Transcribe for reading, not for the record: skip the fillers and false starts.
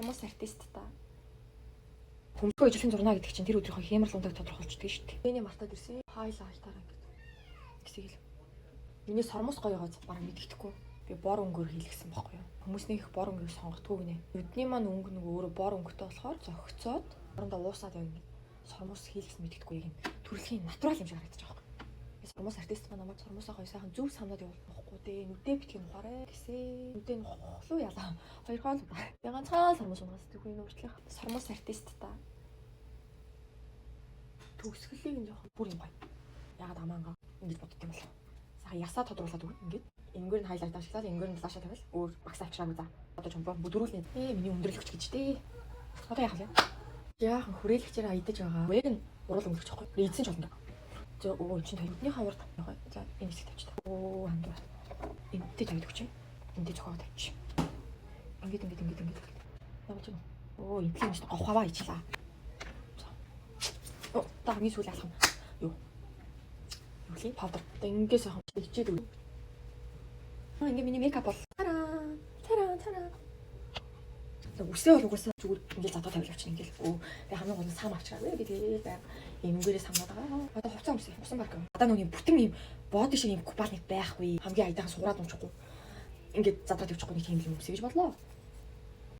Сормуус артист та. Хөмсгөө ижлэхэн зурна гэдэг чинь тэр өдрийнхөө хийморл унтаг тодорхойлчихдээ шүү дээ. Миний мартаад ирсэн. Highlight аар ингэж. Гэсийг л. Миний сормуус гоё гоц бараг мэддэхгүй. Би бор өнгөөр хийлгэсэн байхгүй юу? Хүмүүс нэг их бор өнгийг сонгодгүй гинэ. Нүдний маань өнгө нэг өөрөө бор өнгөтэй болохоор зохицоод орондоо уусаад яг ингэ сормуус хийлгэсэн мэддэхгүй, яг юм төрөлхийн natural юм шиг харагдаж байгаа байхгүй. Би сормуус артист маань намайг сормуусаа гоё сайхан зөв санаад явуулахгүй дээ. Нүдээ битгий нухаарэ гэсэн. Нүдээ нухлуу ялаа. Хоёр хоол удаа. Би ганцхан сормуус унаас түүхий нүүрчлэх. Сормуус артист та. Төгсгөлийг нь жоохон бүр юм гоё. Ягаад амаанга ингэж бодд юм бол. Сайхан ясаа тодруулаад өгнө. Ингээд энгээр нь highlight ашиглаад, энгээр нь blush аа тавиал өөр багс авчираагүй за. Одоо чомбоо бүдгэрүүлнэ. Ээ, миний өндөрлөгч гэж дээ. Одоо яах вэ? Яахан хүрээлэгчээр аядаж байгаа. Яг нь уруул өнгөлөж байхгүй. Эдсэн ч болно. За, өө, чин нүдний хавар. За, энэ хэсэг тавьчих. Өө, хандуу. Энтэй тавьд өгч. Энтэй зохиогоо тавьчих. Ингээд, ингээд, ингээд, ингээд. Явуулж байна. Өө, энтлийн юм шиг гохаваа ичлаа. За. Оо, та хамгийн сүүлийн алхам. Юу? Юу лээ? Powder. Одоо ингээд сайхан хичээд өг. Аа, ингээ миний makeup бол. Тараа. Тараа, тараа. За, үсээ бол угаасаа зүгээр ингээл задгаа тавил явчихна ингээл. Өө, тэгээ хамгийн гол нь сам авчираа. Би тэгээд байг ийм өнгөрөө самнаад байгаа. Одоо хувцас өмсөе. Усан парк. Одоо нүг бүтэн ийм body шиг ийм купальник байхгүй. Хамгийн аятайхан суураад унчихгүй. Ингээд задраад явчихгүй нэг тийм юм өмсөе гэж бодлоо.